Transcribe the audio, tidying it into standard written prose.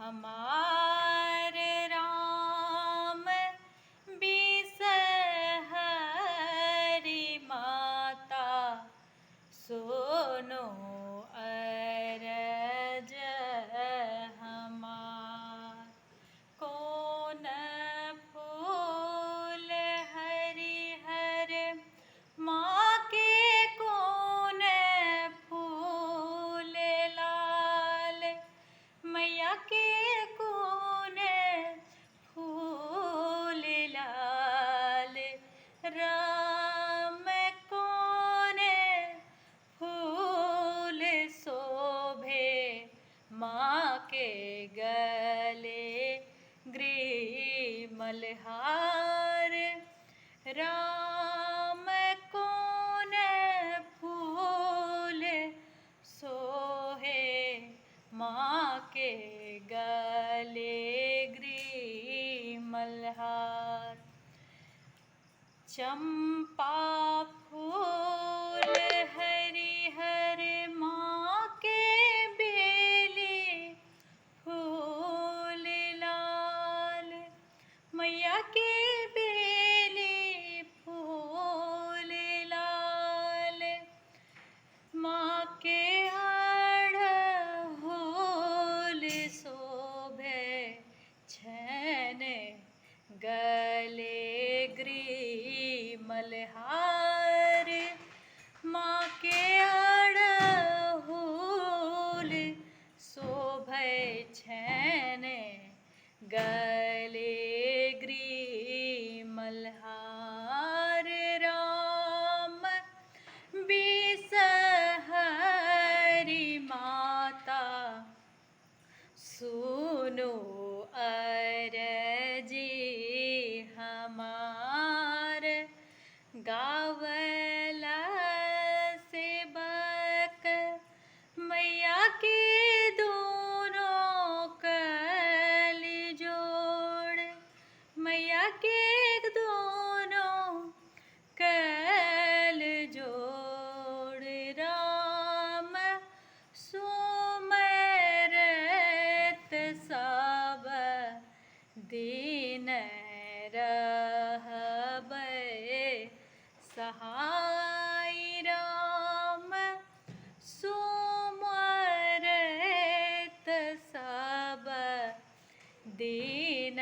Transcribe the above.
हमार राम बिसहरि माता सुनो अरज हमार। कोन फूल हरिहर माँ के, कोन फूल लाल मैया के, कोन फूल लाल राम, कोन फूल शोभे माँ के गले गृह मल्हार राम, कोन फूल सोहे माँ के गले गृह मल्हार। चंपा फूल हरिहर माँ के, बेली फूल लाल मैया के, बेली फूल लाल माँ के, अड़हुल शोभे छैन गले गृह मल्हार माँ के, अड़हुल शोभे छैन गले गृह मल्हार राम बिसहरि माता सुनो अरजी हमार। गावला सेवक मैया के दोनों कल जोड़, मैया के दोनों कल जोड़ राम सुमरत सब दिन रहबै सहाय राम, सुमरत सब दिन